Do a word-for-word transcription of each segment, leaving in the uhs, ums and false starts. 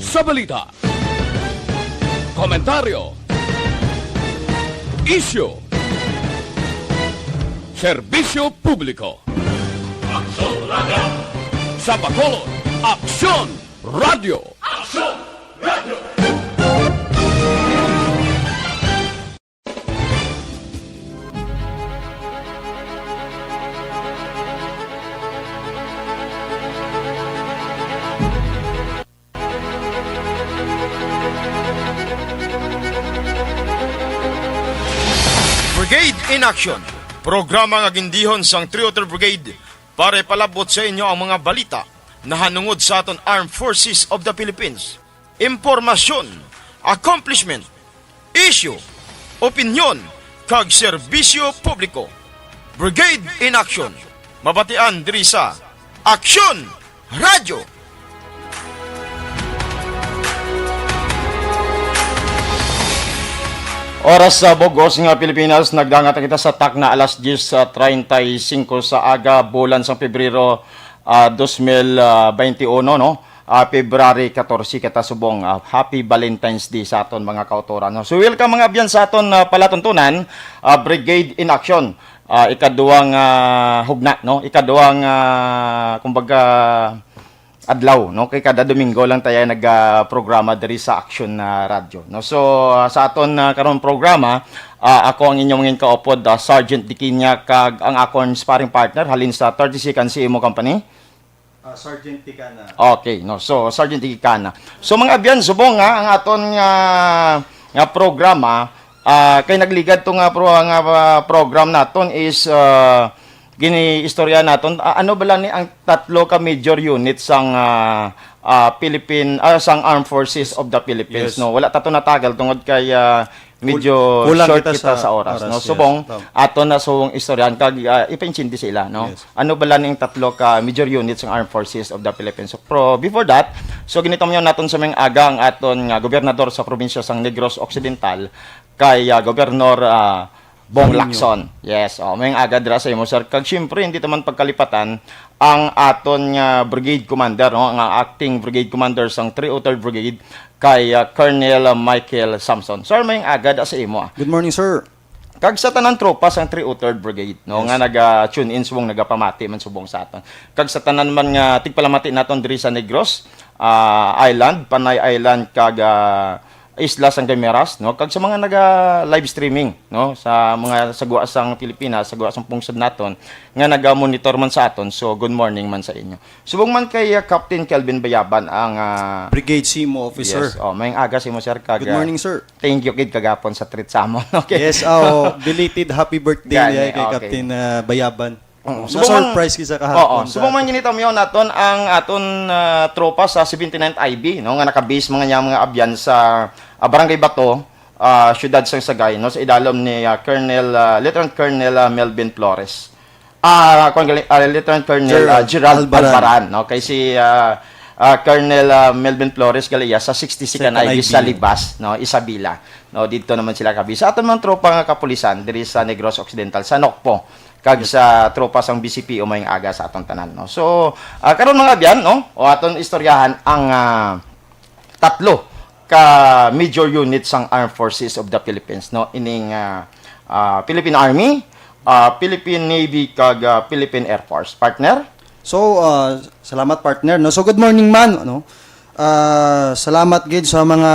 Sa balita, komentaryo, isyu, serbisyo publiko. Aksyon Radio. Sa Bacolod, Aksyon Radio. Aksyon Radio. Brigade in Action, programa nga gindihon sang Three-O-Third Brigade para ipalabot sa inyo ang mga balita nahanungod sa aton Armed Forces of the Philippines. Impormasyon, accomplishment, isyu, opinyon, kag serbisyo publiko. Brigade in Action. Mabatian diri sa Aksyon Radio. Oras sa bugos nga Pilipinas, nagdangat na kita sa takna alas diyes treinta y cinco sa aga, bulan sang Pebrero, ah, dos mil, ah, baynte uno, no? Ah, February katorse kita subong. Ah, happy Valentine's Day sa aton mga kautoran, no? So, welcome, mga abyan, sa aton, ah, palatuntunan, ah, Brigade in Action. Ah, ikaduhang, ah, hugna, no? Ikaduhang, ah, kumbaga, adlaw, no? Kay kada Domingo lang tayo nag, ah, programa diri sa Action, ah, Radio, no? So, ah, sa aton, ah, karon programa, ah, ako ang inyong mga kaupod, ah, Sergeant Dikinya, kag ang akon sparring partner halin sa thirty-second C M O Company. Ah, Sergeant Tikana. Okay, no. So, Sergeant Tikana. So, mga abyan, subong nga ang aton nga, nga programa, ah, kay nagligad to nga pro-, nga, ah, program naton is, ah, giniistorya naton, ah, ano bala ni ang tatlo ka major unit sang, ah, ah, Philippine, ah, sang Armed Forces of the Philippines, Yes. no? Wala tato natagal tungod kay, ah, medyo Kul-, kulang short kita kita sa sa oras, oras, no? yes. Subong, Tama. ato na subong istoryahan kag, ah, ipaintindi sa ila, no? Yes. Ano bala ning tatlo ka major units sang Armed Forces of the Philippines? So, pro-, before that, so ginitungyan naton sa mga aga ang aton nga gobernador sa probinsya sang Negros Occidental, kay, ah, Gobernador, ah, Bong Bonino. Lacson. Yes, oh, may aga dira sa imo, sir. Kag siyempre, hindi naman pagkalipatan ang aton nga brigade commander, no? Ang acting brigade commander sang three oh third Brigade, kay, ah, Colonel Michael Samson. Sir, may aga da sa imo, ah. Good morning, sir. Kag sa tanan tropa sang three oh third Brigade, no, Yes. nga naga-tune in subong, nagapamati man subong sa aton. Kag sa tanan man nga tigpalamati naton diri sa Negros, ah, Island, Panay Island, kag, ah, Isla sang Guimaras, no, kag sa mga naga-live streaming, no, sa mga sa gwa sang Pilipinas, sa gwa sang pungsod naton, nga naga-monitor man sa aton. So, good morning man sa inyo. Subong man kay, ah, Captain Kelvin Bayaban ang, ah, Brigade C M O officer. Yes. Oh, may aga sa imo, sir, kag, Good ah, morning, sir. Thank you, kid, kagapon sa treat sa amon. Okay. Yes, oh, belated happy birthday, Gani, eh, kay okay. Captain, ah, Bayaban. Mm, Oh, subong man, na-surprise kita kahapon oo, sa subong man ginitungyan naton ang aton, ah, tropa sa seventy-ninth I B, no, nga naka-base mga niya mga abyan sa, ah, Barangay Bato, ah, siyudad sang Sagay, no, sa idalom ni, ah, Colonel, ah, Lieutenant Colonel, ah, Melvin Flores. Ah, kuwan gali, ah, Lieutenant Colonel, Gerald ah, Gerald Albaran. Albaran, no? Kay si, ah, ah, Colonel, ah, Melvin Flores gali iya sa sixty-second Second I B sa I B. Libas, no? Isabela, no? Didto naman sila kabi. Sa aton mga tropa nga kapulisan diri sa Negros Occidental, sa Nocpo, kag Yes. sa tropa sang B C P o may aga sa aton tanan, no? So, ah, karon mga abyan, no? O aton istoryahan ang, ah, tatlo ka major unit sang Armed Forces of the Philippines, no? Ining, ah, ah, Philippine Army, ah, Philippine Navy, kag, ah, Philippine Air Force. Partner? So, ah, salamat, partner, no? So, good morning, man, no? Ah, salamat gid sa mga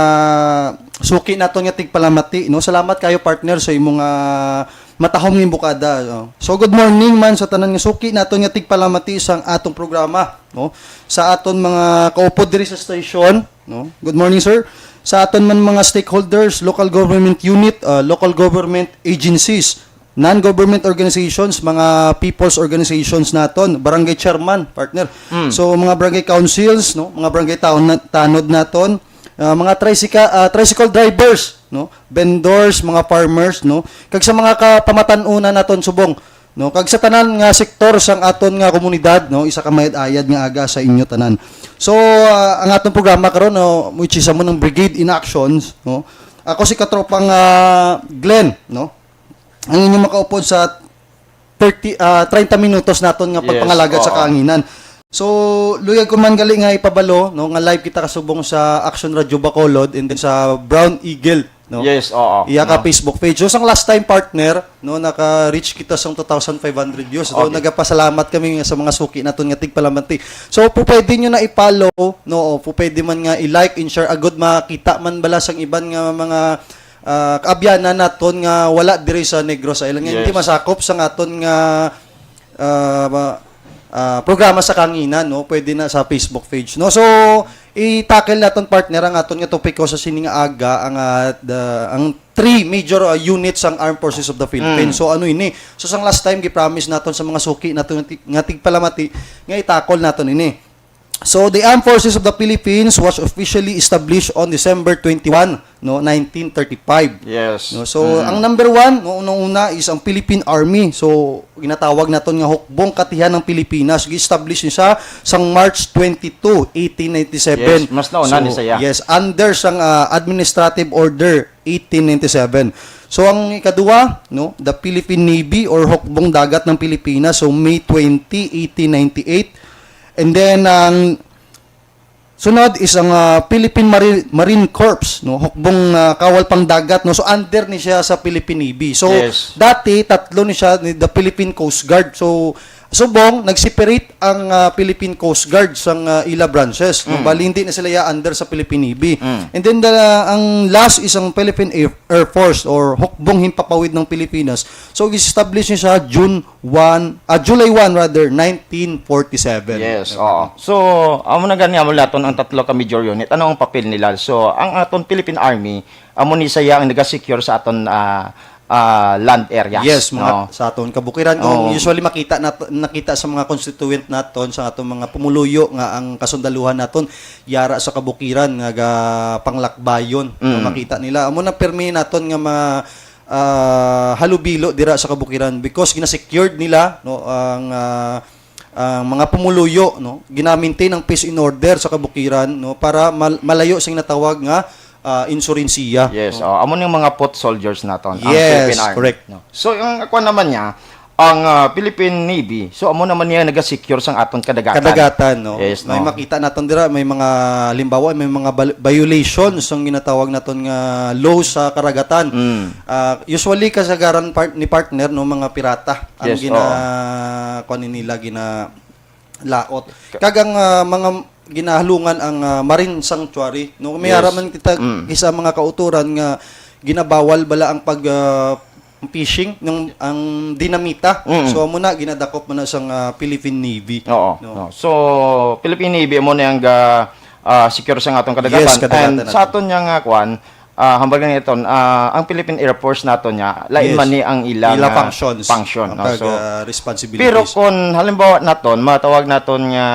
suki naton nga tigpalamati, no? Salamat kayo, partner, sa imong, ah, matahom nga imbukada, no? So, good morning man sa tanan nga suki naton nga tigpalamati sang atong programa, no? Sa aton mga kaupod diri sa station, no? Good morning, sir. Sa aton man mga stakeholders, local government unit, ah, local government agencies, non-government organizations, mga people's organizations naton, barangay chairman, partner. Mm. So, mga barangay councils, no, mga barangay taon na, tanod naton, ah, mga tricycle, ah, tricycle drivers, no, vendors, mga farmers, no, kag sa mga kapamatan-unan naton subong, no, kag sa tanan nga sektor sang aton nga komunidad, no, isa ka mayad-ayad nga aga sa inyo tanan. So, ah, ang aton programa karon, no, which is amo ng Brigade in Actions, no. Ako si katropang, ah, Glenn, no. Ang inyong makaupod sa thirty, ah, treinta minutos naton nga Yes, pagpangalagat sa oo. kahanginan. So, luyag ko man gali nga ipabalo, no, nga live kita kasubong sa Action Radio Bacolod and then sa Brown Eagle, no? Yes, oo. Iya ka No. Facebook page. So, sang last time, partner, no, naka-reach kita sang two thousand five hundred views. So, Okay. nagapasalamat kami nga sa mga suki naton nga tigpalamati. So, po pwede nyo na i-follow, no, o po pwede man nga i-like and share agud makita man bala sang iban nga mga, ah, kaabyanan naton nga wala diri sa Negros Island, nga hindi Yes. masakop sang aton nga, ah, ma-, ah, programa sa kanginan, no? Pwede na sa Facebook page, no? So, i-tackle naton, partner, ang aton nga topiko sa sining aga, ang, ah, the, ang three major, ah, units sang Armed Forces of the Philippines. Mm. So, ano ini? So, sang last time, gi-promise naton sa mga suki naton nga ti-, nga tigpalamati, nga i-tackle naton ini. So, the Armed Forces of the Philippines was officially established on December twenty-one, no, nineteen thirty-five. Yes. No, so, Mm. ang number one, no, unang-una is ang Philippine Army. So, ginatawag naton nga Hukbong Katihan ng Pilipinas. Gi-establish ni siya sang March twenty-two, eighteen ninety-seven. Yes, mas nauna So, ni siya. yes, under sang, ah, Administrative Order eighteen ninety-seven. So, ang ikaduwa, no, the Philippine Navy or Hukbong Dagat ng Pilipinas. So, May twenty, eighteen ninety-eight. And then, ang sunod is ang, ah, Philippine Mari-, Marine Corps, no? Hukbong, ah, Kawal Pangdagat, no? So, under ni siya sa Philippine Navy. So, Yes. dati, tatlo ni siya, ni the Philippine Coast Guard. So, subong, nag-separate ang, ah, Philippine Coast Guard sang, ah, ila branches, no? Mm. Bali, hindi na sila ya under sa Philippine Navy. Mm. And then, the, ang last is ang Philippine Air, Air Force or Hukbong Himpapawid ng Pilipinas. So, gi-establish niya siya June one, ah, July one rather, nineteen forty-seven. Yes, oo. So, amo na gani, amo naton ang tatlo ka major unit. Ano ang papel nila? So, ang aton Philippine Army, amo ni siya ang naga-secure sa aton, ah, ah, land areas, Yes, mga no? sa aton kabukiran. Kung Oo. usually makita nat-, nakita sa mga constituent naton, sa aton mga pumuluyo nga ang kasundaluhan naton yara sa kabukiran nga ga panglakbayon, no, Mm. makita nila. Amo na permi naton nga ma-, ah, halubilo dira sa kabukiran because gina-secured nila, no, ang, ah, ang mga pumuluyo, no, gina-maintain ang peace and order sa kabukiran, no, para mal-, malayo sing natawag nga, ah, insurensiya, Yes, no. oh, amo ning mga foot soldiers naton, ang Yes, Philippine Army, correct. no. So, ang ako naman niya, ang, ah, Philippine Navy, so amo naman niya naga-secure sang aton kadagatan. Kadagatan, no? Yes, May no. makita naton dira, may mga, halimbawa, may mga bal-, violations ang ginatawag naton nga law sa karagatan. Mm. Ah, usually, kasagaran part-, ni partner, no, mga pirata ang Yes, gina-, oo. kuwan nila, ginalaot. Ka- Kag ang, ah, mga ginahalungan ang, ah, marine sanctuary, no? May Yes. ara man kita Mm. isa mga kauturan nga ginabawal bala ang pag, ah, fishing ng, ang dinamita. Mm. So, amo na, ginadakop man na sang, ah, Philippine Navy, Oo, no? no. So, Philippine Navy, amo na ang ga-, ah, secure sa atong kadagatan. Yes, kadagatan And natin. sa aton niya nga, kwan, ah, hambal nga iton, ah, ang Philippine Air Force naton niya, lain Yes. man ni ang ila Ila nga functions. function, Ang no? pag, So, ah, responsibilities. pero kung halimbawa naton, matawag naton nga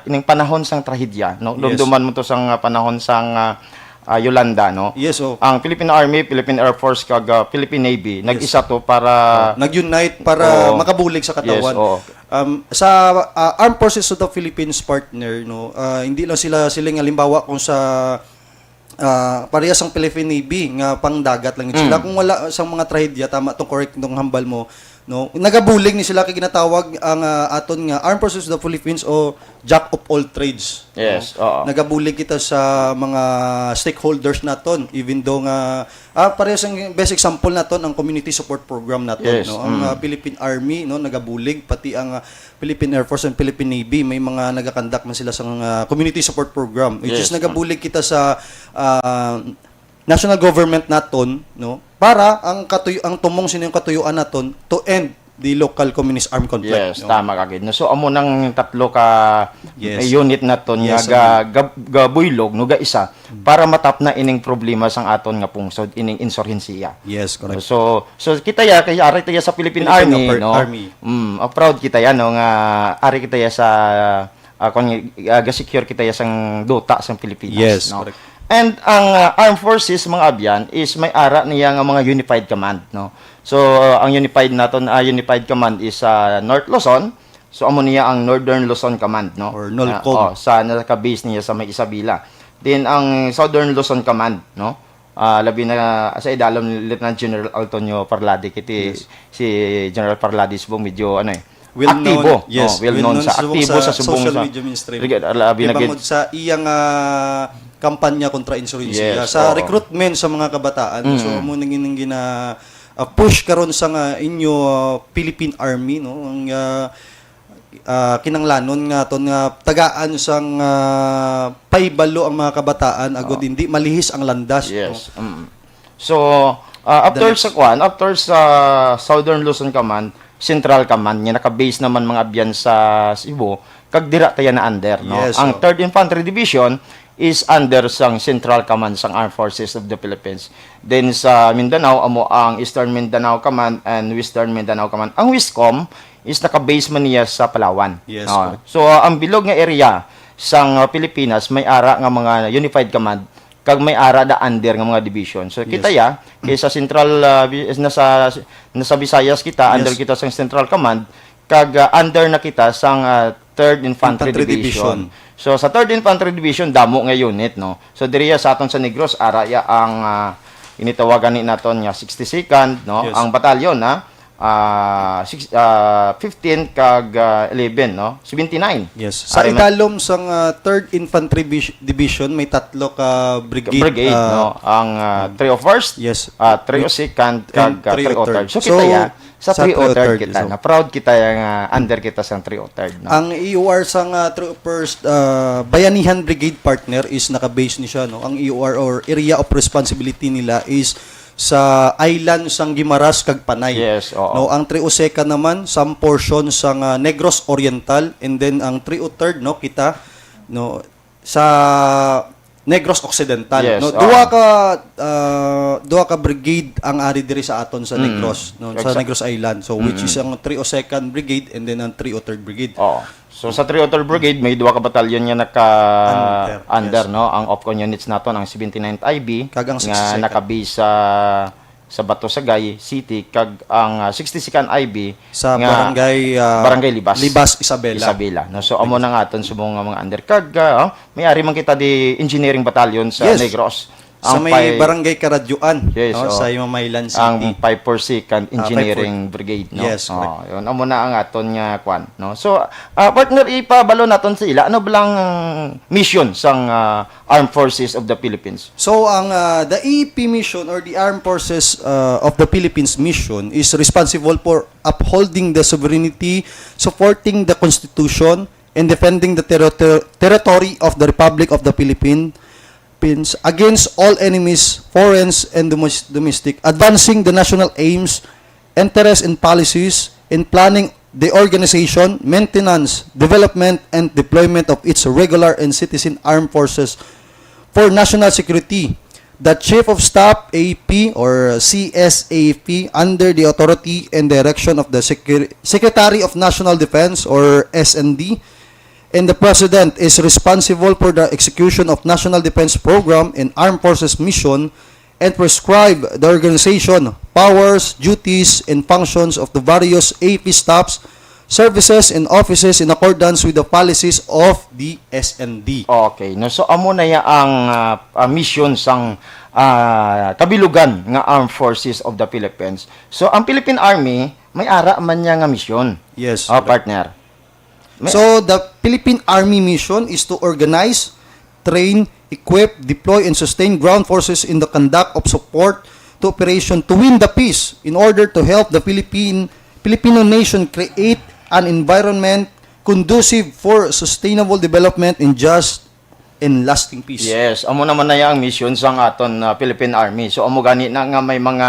ining panahon sang trahedya, no? Yes. Dumduman mo to sang, ah, panahon sang, ah, ah, Yolanda, no? Yes, oh. Ang Philippine Army, Philippine Air Force, kag, ah, Philippine Navy, Yes. nag-isa to para Oh, nag-unite para Oo. makabulig sa Yes, katawan. oo. Um, sa, ah, Armed Forces of the Philippines, partner, no, ah, hindi lang sila, sila nga, halimbawa, kung sa, ah, parehas ang Philippine Navy nga pangdagat lang sila. Mm. Kung wala sang mga trahedya, tama tong correct tong hambal mo, no? Nagabulig ni sila kay ginatawag ang, ah, aton nga Armed Forces of the Philippines o Jack of all trades, Yes, no? oo. Nagabulig kita sa mga stakeholders naton, even though nga, ah, parehas ang best example naton ang community support program naton, Yes, no? Ang, mm. ah, Philippine Army, no, nagabulig, pati ang, ah, Philippine Air Force and Philippine Navy, may mga nagakandak man sila sa mga community support program, which Yes, is nagabulig kita sa, ah, national government naton, no? Para ang katuy-, ang tumong sini yung katuyuan naton to end the local communist armed conflict, Yes, no? tama ka gid. No, so amo nang tatlo ka Yes. unit naton Yes, nga ga, sir. ga, gabuylog, no, ga isa para matapna ining problema sang aton nga pungsod, ining insurhensiya. Yes, correct. So, so kita ya kay ari ta ya sa Philippine Philippine Army, Upper no? Army. Mm, ah, proud kita ya, no, nga ari kita ya sa, ah, kung, ah, ga-secure kita ya sang duta sang Pilipinas, Yes, no? correct. And ang, ah, armed forces, mga abyan, is may ara niya nga mga unified command, no? So, ang unified naton, ah, unified command is, ah, North Luzon. So, amo niya ang Northern Luzon Command, no? Or NOLCOM. Ah, oh, sa, naka-base niya sa may Isabela. Then, ang Southern Luzon Command, no? Ah, labi na sa idalom ni Lieutenant General Altonio Parlade, kiti Yes. si General Parlade subong medyo, ano eh, Well known, aktibo, yes, no? Well known sa, aktibo sa subong social media mainstream. Labi na gid bangod sa iyang, ah, kampanya kontra insurgency, yes, sa recruitment sa mga kabataan. So, amo nang gina, ah, push karon sa nga inyo, ah, Philippine Army, no? Ang, ah, ah, kinanglanon nga aton nga tagaan sang, ah, pahibalo ang mga kabataan agud hindi malihis ang landas, no? Yes. Mm. So, ah, after sa kuan, after sa Southern Luzon Command, Central Command, nga naka-base naman mga abyan sa Cebu, kag dira ta ya na-under, no? Yes, ang Third Infantry Division is under sang Central Command sang Armed Forces of the Philippines. Then sa Mindanao, amo ang Eastern Mindanao Command and Western Mindanao Command. Ang WESCOM is naka-base man niya sa Palawan. Yes, correct. So, ah, ang bilog nga area sang, ah, Pilipinas may ara nga mga unified command kag may ara da under nga mga division. So, kita ya, kay sa central, ah, bi-, nasa, nasa Visayas kita, under kita sang Central Command, kag, ah, under na kita sang, ah, Third Infantry Division. So, sa Third Infantry Division, damo nga unit, no? So, diriya sa aton sa Negros, ara ya ang, ah, initawagan ni naton nga sixty-second, no? Ang batalyon, ha? Ah, six, ah, fifteen kag, ah, eleven, no? Seventy-nine. Yes. Sa idalom sang, ah, Third Infantry Bis-, Division, may tatlo ka brigade, brigade, ah, no? Ang, ah, three oh first, yes, ah, three oh second, kag, ah, three oh third. So, kita ya, sa three oh third kita, na proud kita ya nga under kita sang three oh third, no? Ang E O R sang, ah, three oh first, ah, Bayanihan Brigade, partner, is naka-base ni siya, no? Ang E O R or area of responsibility nila is sa island sang Guimaras kag Panay. Yes, oo. No, ang three oh second naman, some portion sang, ah, Negros Oriental, and then ang three oh third, no, kita, no, sa Negros Occidental, yes, no? Duha ka, ah, duha ka brigade ang ari diri sa aton sa Negros, no, sa Negros Island. So, which is ang three oh second Brigade and then ang three oh third Brigade. Oo. So, sa three oh third Brigade, may duha ka batalyon nga naka-under, no? Ang OFCON units naton, ang seventy-ninth I B, kag ang nga sixty-second. Naka-base sa, sa Bato Sagay City, kag ang, ah, sixty-second I B sa nga Barangay, ah, Barangay Libas. Libas, Isabela. Isabela, no? So, amo na nga aton subong nga mga under. Kag, ah, oh, may ari man kita di engineering battalion sa Negros. Sa may Barangay Karadyoan, yes, no, sa Imamaylan City. Ang five four second Engineering Brigade, no? Yes, correct. Oh, yun. Amo na ang aton nga kwan, no? So, ah, partner, ipabalo naton sa ila. Ano ba lang mission sang, ah, Armed Forces of the Philippines? So, ang, ah, the A P mission or the Armed Forces, ah, of the Philippines mission is responsible for upholding the sovereignty, supporting the Constitution, and defending the territor-, territory of the Republic of the Philippines against all enemies, foreign and domes-, domestic, advancing the national aims, interests, and policies in planning the organization, maintenance, development, and deployment of its regular and citizen armed forces for national security. The Chief of Staff, A P, or C S A P, under the authority and direction of the Secre-, Secretary of National Defense, or S N D, and the President, is responsible for the execution of National Defense Program and Armed Forces Mission and prescribe the organization, powers, duties, and functions of the various A P staffs, services, and offices in accordance with the policies of the S N D. Okay, no? So, amo na ya ang, ah, ah, mission sang, ah, kabilugan nga Armed Forces of the Philippines. So, ang Philippine Army, may ara man niya nga mission. Yes, correct. Partner. So, the Philippine Army mission is to organize, train, equip, deploy, and sustain ground forces in the conduct of support to operation to win the peace in order to help the Philippine, Filipino nation create an environment conducive for sustainable development and just and lasting peace. Yes, amo naman na ya ang mission sang aton, ah, Philippine Army. So, amo gani na nga may mga,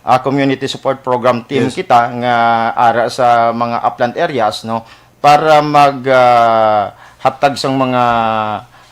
ah, community support program team kita nga ara sa mga upland areas, no, para mag, ah, hatag sang mga,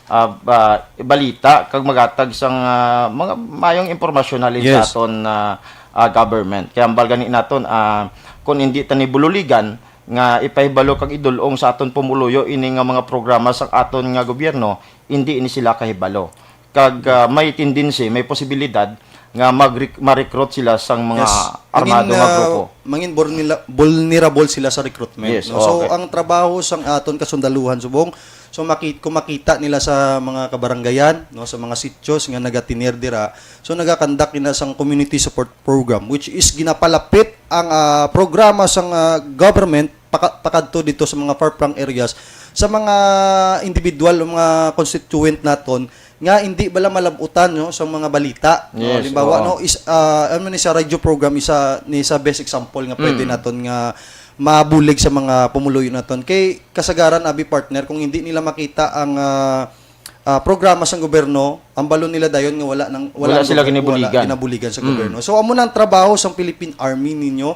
ah, ba-, balita kag maghatag sang, ah, mga mayong impormasyon halin sa aton, ah, ah, government. Kay hambal gani naton, ah, kung hindi ta ni bululigan, nga ipahibalo kag idul-ong sa aton pumuluyo ini nga mga programa sa aton nga gobyerno, indi ini sila kahibalo. Kag, ah, may tendency, may posibilidad nga mag-rec-, ma-recruit sila sang mga armado nga grupo. Yes. Mangin, ah, mangin vulnera-, vulnerable sila sa recruitment, no? Yes, okay. So, ang trabaho sang aton kasundaluhan subong, so, maki-, kung makita nila sa mga kabarangayan, no, sa mga sityos nga nagatener dira, so, nagakandak nila sang community support program, which is ginapalapit ang, ah, programa sang, ah, government paka-, pakadto dito sa mga far-flung areas, sa mga individual o mga constituent naton nga hindi bala malab-utan, no, sa mga balita, no? Yes, Halimbawa, oo. no, is, ah, ano ni sa radio program, isa ni sa best example nga pwede Mm. naton nga mabulig sa mga pumuluyo naton. Kay kasagaran, abi partner, kung hindi nila makita ang, ah, ah, programa sang gobyerno, ang balon nila dayon nga wala nang, Wala wala sila nang gobyerno, wala ginabuligan. ginabuligan sa Mm. gobyerno. So, amo na ang trabaho sang Philippine Army ninyo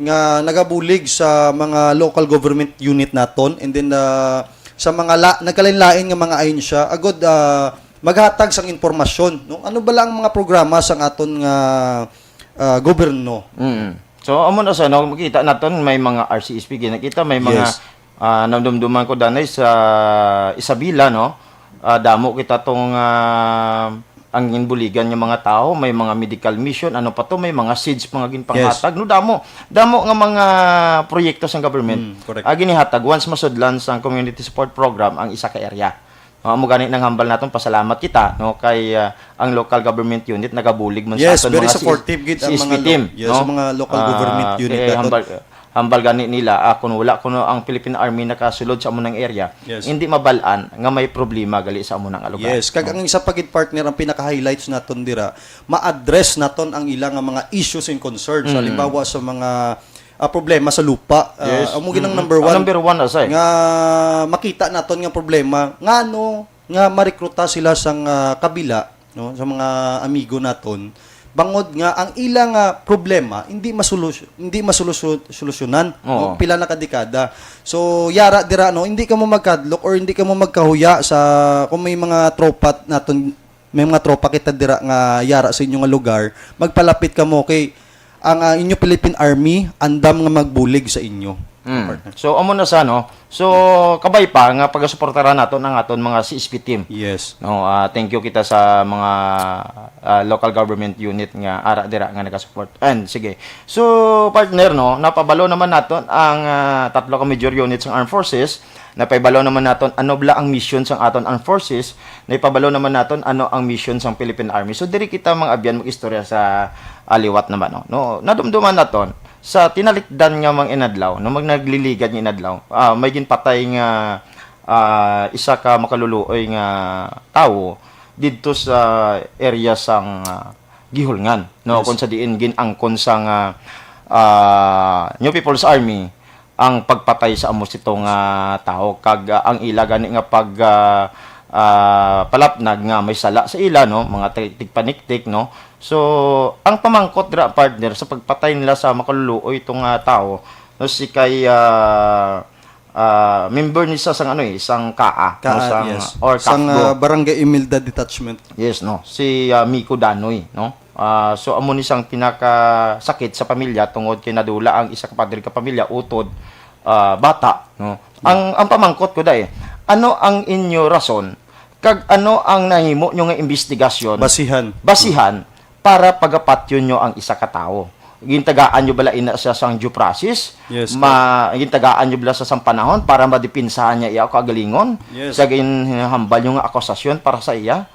nga nagabulig sa mga local government unit naton, and then, ah, sa mga la-, nagkalain-lain nga mga ahensya, agod, ah, maghatag sang impormasyon, no? Ano bala ang mga programa sang aton nga, ah, gobyerno? Mm. So, amo na sa, no, makita naton may mga R C S P ginakita, may mga, Yes. ah, nadumduman ko danay sa Isabela, no? Ah, damo kita tong, ah, ang ginbuligan nga mga tawo, may mga medical mission, ano pa to, may mga seeds pa nga ginpanghatag, Yes. no? Damo, damo nga mga proyekto sang government. Mm, correct. Ah, ginihatag once masudlan sang community support program ang isa ka area. No, amo gani nang hambal naton, pasalamat kita, no, kay, ah, ang local government unit nagabulig man Yes, sa aton very mga C-, supportive gid ang mga C S P lo-, team, yes, no? ang mga local Ah, government unit kay naton. hambal, hambal gani nila, ah, kung wala kuno ang Philippine Army nakasulod sa amo nang area, Yes. hindi mabal-an nga may problema gali sa amo nang lugar, Yes, kag no? ang isa pa gid, partner, ang pinaka-highlights naton dira, ma-address naton ang ila nga mga issues and concerns. Mm. Halimbawa sa mga, ah, problema sa lupa. Ah, Yes. amo gid ang Mm-mm. number Ang one number one na sa, eh. nga makita naton nga problema, ngano nga marekruta sila sang, ah, kabila, no, sa mga amigo naton, bangod nga ang ila nga problema hindi masolusy-, hindi masolusyo-, solusyonan, Oo. no, pila na ka dekada. So, yara dira, no, hindi kamo magkadlok or hindi kamo magkahuya sa kung may mga tropa naton, may mga tropa kita dira nga yara sa inyo nga lugar, magpalapit kamo kay ang, ah, inyo Philippine Army andam nga magbulig sa inyo. Mm. Partner. So, amo na sa, no? So, kabay pa nga pagasuportaran naton ang aton mga C S P team. Yes. No, ah, thank you kita sa mga, ah, local government unit nga ara dira nga nagasupport. And sige. So, partner, no, napabalo naman naton ang, ah, tatlo ka major units sang Armed Forces. Napabalo naman naton ano bala ang mission sang aton Armed Forces. Napabalo naman naton ano ang mission sang Philippine Army. So, diri kita, mga abyan, mag-istorya sa, ah, liwat naman, no? No, nadumduman naton sa tinalikdan nga mga inadlaw, no, mag-, nagliligad nga inadlaw, ah, may ginpatay nga, ah, isa ka makaluluoy nga tawo didto sa area sang, ah, Guihulngan, no, Yes. kung sa diin gin-angkon sang, ah, ah, New People's Army ang pagpatay sa amo sito nga tawo, kag, ah, ang ila gani nga pag, ah, ah, palapnag nga may sala sa ila, no, mga ti-, tigpaniktik, no. So, ang pamangkot dira, partner, sa pagpatay nila sa makaluluoy itong, ah, tawo, no, si kay, ah, ah, member ni sa sang ano, eh, sang kaa, no, Kaa, sang, yes. or Sang, CAFGO. ah, Barangay Imelda Detachment. Yes, no. Si, ah, Miko Danoy, no. Ah, so, amo ni sang pinakasakit sa pamilya tungod kay nadula ang isa ka padre ka pamilya utod, ah, bata, no. Ang, ang pamangkot ko dai, ano ang inyo rason kag ano ang nahimo nyo nga investigasyon? Basihan. Basihan para pagapatyon nyo ang isa ka tawo. Gintagaan nyo bala ina siya sang due process? Yes, Ma-, gintagaan nyo bala sa sang panahon para madipinsahan niya iya kaugalingon Yes. sa ginhambal nyo nga akusasyon para sa iya?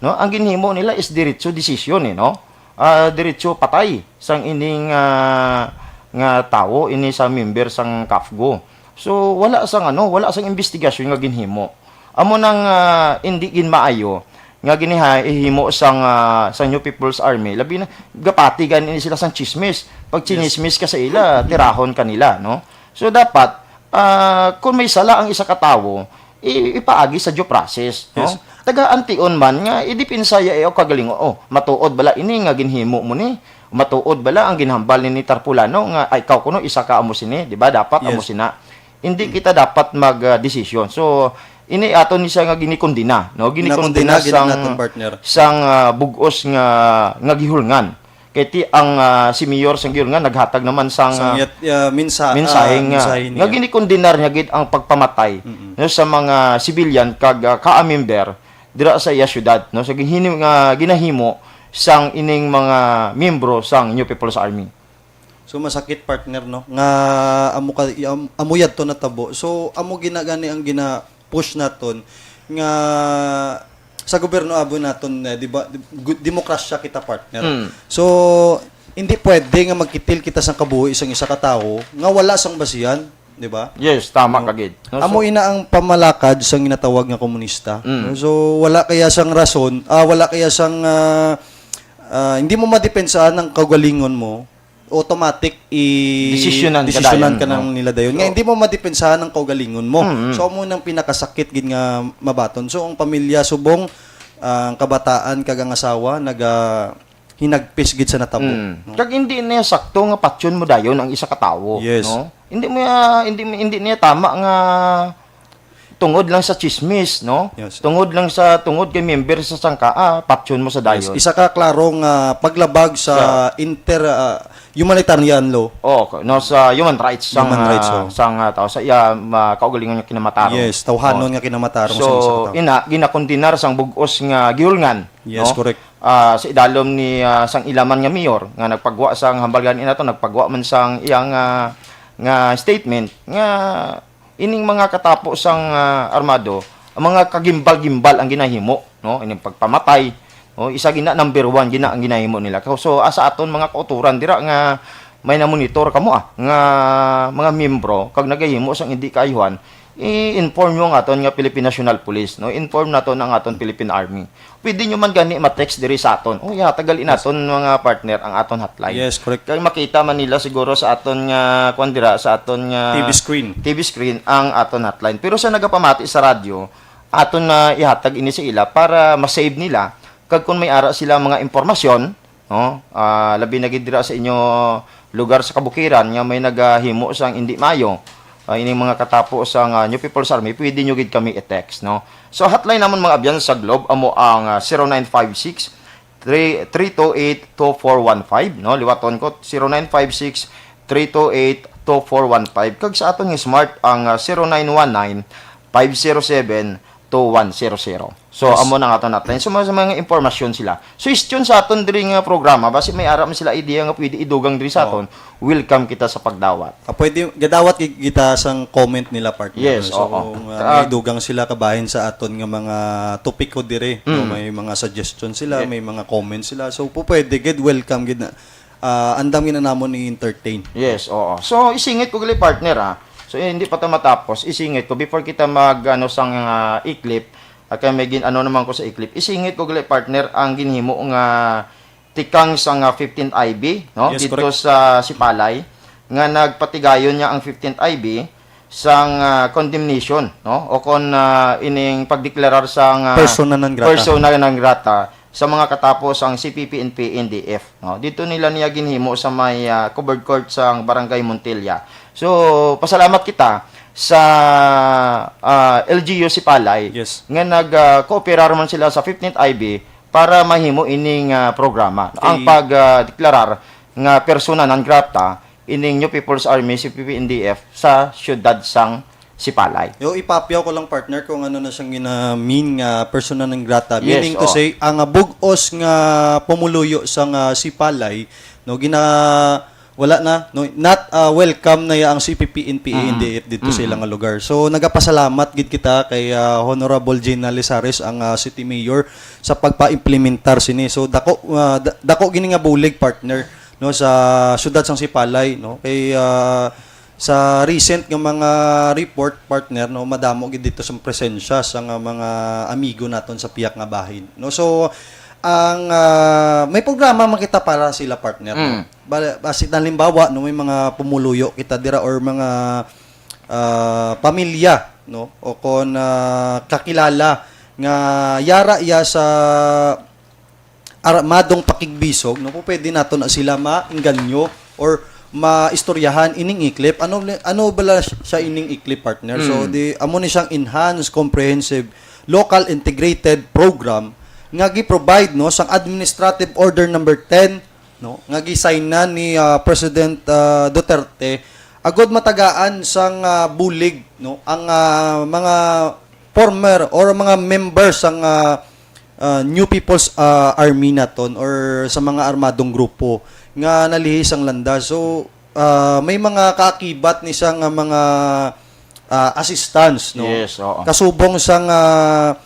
No? Ang ginhimo nila is diretso desisyon, eh, no? Ah, diretso patay sang ining, ah, nga tawo, ini sa member sang CAFGO. So, wala sang ano, wala sang investigasyon nga ginhimo. Amo nang, ah, hindi gid maayo nga ginihimo sang, ah, sang New People's Army. Labi na, gapati gani sila sang chismis. Pag Yes. chinismis ka sa ila, tirahon ka nila, no? So, dapat, ah, kung may sala ang isa ka tawo, i-, ipaagi sa due process, no? Yes. Tagaan tion man nga idipinsa iya iya kaugalingon. Oh, matuod bala ini nga ginhimo mo ni? Matuod bala ang ginhambal ni, ni Tarpulano nga, ay, ikaw kuno isa ka amo sini, di ba? Dapat amo Yes. sina. Hindi kita dapat mag, ah, desisyon. So, ini ato ni siya nga ginikondena, no? Ginikondena Ginakondena gid sang, naton, partner. sang, ah, bug-os nga, nga Guihulngan. Kay ti ang, ah, si Mayor sang Guihulngan naghatag naman sang, Sang ah, yat-, ah, mensa-, mensahe ah, nga, mensahe nga niya. ginikondena niya gid ang pagpamatay, Mm-mm. no, sa mga civilian kag, ah, ka-member dira sa iya syudad, no, sa ginhini-, nga ginahimo sang ining mga miyembro sang New People's Army. So, masakit, partner, no, nga amo ka, am-, amo yadto natabo. So, amo gina-, gani ang gina-push naton nga sa gobyerno abo naton, eh, di ba, di-, gu-, demokrasya kita, partner. Mm. So, hindi pwede nga magkitil kita sang kabuhi sang isa ka tawo nga wala sang basihan. di ba? Yes, tama ka gid. No, Amo so, ina ang pamalakad sang ginatawag nga komunista. Mm. No? So wala kaya sang rason, ah, wala kaya sang ah, ah, hindi mo madepensahan ang kaugalingon mo, automatic i Desisyonan ka desisyonan dayon, ka nang no? nila dayon. Nga So, hindi mo madepensahan ang kaugalingon mo. Mm-mm. So amo nang pinakasakit gid nga mabaton. So ang pamilya subong, ah, ang kabataan kag ang asawa naga hinagpis gid sa natabo. Mm. No? Kag hindi niya sakto nga patyon mo dayon ang isa ka tawo, Yes. no? Hindi mo ya, hindi mo, hindi niya tama nga tungod lang sa chismis, no? Yes. Tungod lang sa, tungod kay member sa sangkaa, patyon mo sa dayon. Yes. Isa ka klaro nga paglabag sa Sa inter ah, humanitarian law. Oh, no, sa human rights sang Human rights, ah, oh. sang ah, tao sa iya, ma- kaugalingon nga kinamatarong. Yes, tawhanon Oh. nga kinamatarong So, sa isa ka tao. ina, ginakondenar sang bug-os nga gihulngan, Yes, no? Correct. Ah, sa idalom ni ah, sang ilaman nga mayor nga nagpagwa sang hambal gani nato, nagpagwa man sang iyang ah, nga statement nga ining mga katapo sang ah, armado, ang mga kagimbal-gimbal ang ginahimo, no? Ining pagpamatay, no? Isa gina number one gina ang ginahimo nila. So asa aton mga kauturan dira nga may namonitor kamo ah, nga mga miyembro kag nagahimo sang hindi kaayuhan, i-inform nyo ang aton nga Philippine National Police, no? Inform naton ang aton Philippine Army. Pwede nyo man gani ma-text diri sa aton. Oh, yeah, tagal inaton mga partner ang aton hotline. Yes, correct. Kay makita man nila siguro sa aton nga kuan dira, sa aton nga T V screen. T V screen ang aton hotline. Pero sa nagapamati sa radyo, aton na ihatag ini sa ila para ma-save nila kag kung may ara sila mga impormasyon, no? Ah, labi na gid dira sa inyo lugar sa kabukiran nga may nagahimo sang indi maayo, ah, ining mga katapo sang ah, New People's Army, pwede nyo gid kami i-text, no? So hotline namon mga abyan sa Globe amo ang ah, zero nine five six, three two eight, two four one five, no? Liwaton ko, zero nine five six, three two eight, two four one five. Kag sa aton nga smart ang ah, zero nine one nine, five zero seven, two one zero zero. So, Yes. Amo na nga aton natin. So, mga, mga impormasyon sila. Suggestion sa aton diri nga programa, basi may ara man sila idea nga pwede idugang diri sa Oo. aton, welcome kita sa pagdawat. Ah, pwede gadawat gi- kita sang comment nila, partner. Yes, So, oo. kung Ah, ah, idugang sila kabahin sa aton nga mga topiko diri, no, Mm. may mga suggestion sila, Yeah. may mga comments sila. So, po pwede gid, welcome gid na. Ah, andam gid na namon i-entertain. Yes, oo. So, isingit ko gali, partner, ah. So, eh, hindi pa ta matapos. Isingit ko before kita mag ano sang ah, eclipse. Ah, kay may gin ano naman ko sa eclipse. Isingit ko gali, partner, ang ginhimo nga tikang sang ah, fifteenth I B, no? Yes, Dito correct. Sa Sipalay nga nagpatigayon niya ang fifteenth I B sang ah, condemnation, no? O kon ah, ining pagdeklarar sang ah, Persona non grata. persona non grata sa mga katapo sang C P P N P N D F, no? Dito nila niya ginhimo sa may ah, covered court sang Barangay Montilla. So, pasalamat kita sa ah, L G U Sipalay Yes. nga nag ah, kooperar man sila sa fifteenth I B para mahimo ining ah, programa. Ang Okay. pag ah, deklarar nga persona non grata ining New People's Army, C P P N D F, sa siyudad sang Sipalay. Yo, ipapyaw ko lang, partner, kung ano na siyang gina-mean nga persona non grata. Yes, Meaning to oo. say, ang ah, bug-os nga pumuluyo sa nga Sipalay, no, gina wala na, no, not ah, welcome na ya ang C P P N P A Mm. N D F dito sa Mm. ilang lugar. So nagapasalamat gid kita kay ah, Honorable Gina Lizares, ang ah, City Mayor, sa pagpa-implementar sini. So dako ah, da- dako gini nga bulig, partner, no, sa siyudad sang Sipalay, no, kay ah, sa recent nga mga report, partner, no, madamo gid dito sa presensya sa nga mga amigo naton sa pihak nga bahin, no. So ang ah, may programa man kita para sila, partner, no? Mm. Ba- basi halimbawa, no, may mga pumuluyo kita dira or mga ah, pamilya, no, o kon ah, kakilala nga yara ya sa armadong pakigbisog, no, po pwede nato na sila maingganyo or maistoryahan ining eclipse. Ano ni- ano bala siya ining eclipse, partner? So Mm. di amo ni siyang enhanced comprehensive local integrated program nga gi-provide, no, sang Administrative Order number ten, no, nga gi-sign na ni ah, President ah, Duterte agod matagaan sang ah, bulig, no, ang ah, mga former or mga members sang ah, ah, New People's ah, Army naton or sa mga armadong grupo nga nalihis ang landas. So ah, may mga kaakibat ni siya nga mga ah, assistance, no? Yes, oo. Kasubong sang ah,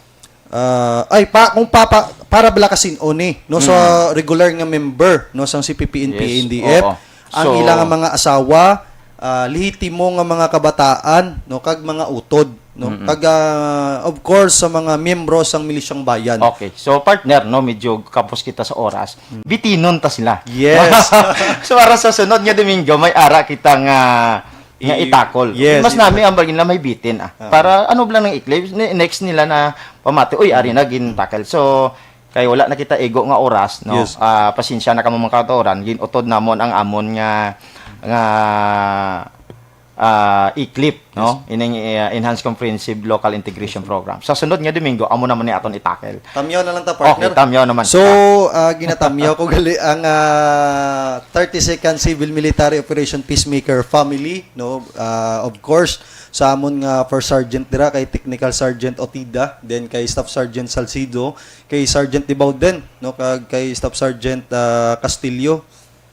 ah, ay pa kung papa para bala kasin-o ni, no, sa Mm. regular nga member, no, sang C P P N P Yes, N D F, oo. ang So, ilang mga asawa, ah, lehitimo nga mga kabataan, no, kag mga utod, no, Mm-mm. kag, ah, of course, sa mga miyembro sang Milisyang Bayan. Okay. So, partner, no, medyo kapos kita sa oras. Mm. Bitinon ta sila. Yes. So, para sa sunod nga Domingo, may ara kita nga, nga I-, itakol. Yes, Mas yes. nami ang bagay na may bitin, ah. Ah. Para ano lang ng eclipse, ne-, next nila na pamati, "Uy, ari na, gintakal." So, kay wala na kita igo nga oras, no? Yes. Ah, pasensya na kamo, mga kautoran, gin-utod namon ang amon nga, nga, ah, eclipse, no? Yes. Ining, eh, Enhanced Comprehensive Local Integration Program. Sa sunod nga Domingo, amo naman ni aton itakel. Tamyaw na lang ta, Okay, partner. tamyaw naman. So, ah, ginatamyaw ko gali ang, ah, thirty-second Civil Military Operation Peacemaker Family, no? Ah, of course, sa amon nga First Sergeant dira kay Technical Sergeant Otida, then kay Staff Sergeant Salcido, kay Sergeant Dibauden, no, kag kay Staff Sergeant, ah, Castillo,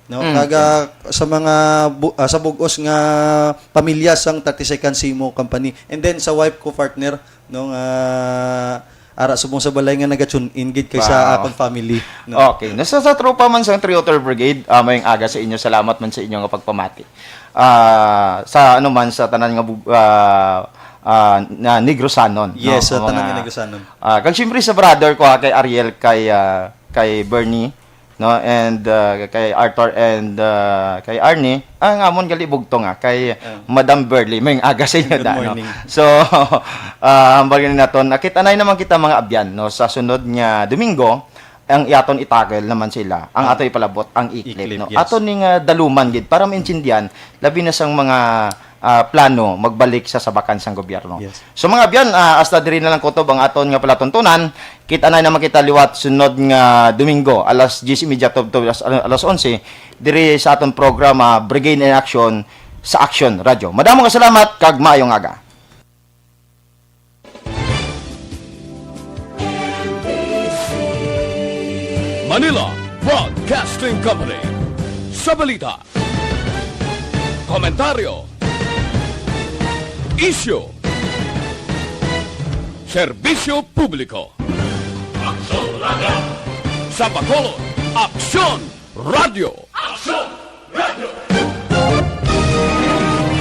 no, Mm. kag, ah, sa mga bu-, ah, sa bug-os nga pamilya sang thirty-second Simo Company, and then sa wife ko, partner, no, nga ara subong sa balay nga naga-tune in gid kay sa Wow. akong family, no. Okay. Nasa sa tropa man sang Three Otter Brigade, ah, mayong aga sa inyo. Salamat man sa inyo nga pagpamati. Ah, sa ano man, sa tanan nga bug-, ah, ah, na Negrosanon, Yes, no? sa Ang tanan mga, nga Negrosanon. ah, kag siyempre sa brother ko, ha, kay Ariel, kay, ah, kay Bernie, no? And, ah, kay Arthur and, ah, kay Arnie. Ang amon gali bugtong, ah, kay Ah. Madam Burley. Mayong aga sa inyo, Good da, no? morning. So, ah, hambal gani naton, nakita na naman kita, mga abyan, no? Sa sunod nga Domingo, ang iaton itakel naman sila. Ang Ah. ato ipalabot, ang eclipse, Eclipse, no? yes. Ato ning, ah, daluman gid para maintindihan, labi na sang mga, ah, plano magbalik sa sabakan sang gobyerno. Yes. So, mga abyan, ah, hasta diri na lang kutob ang aton nga palatuntunan. Kita na naman kita liwat sunod nga Domingo, alas diyes y media tubtob alas, alas onse, diri sa aton programa, Brigade in Action, sa Action Radio. Madamo nga salamat, kag maayong aga. Manila Broadcasting Company. Sa balita, komentaryo, isyu, serbisyo publiko. Aksyon Radio. Sa Bacolod, Aksyon Radio. Aksyon Radio.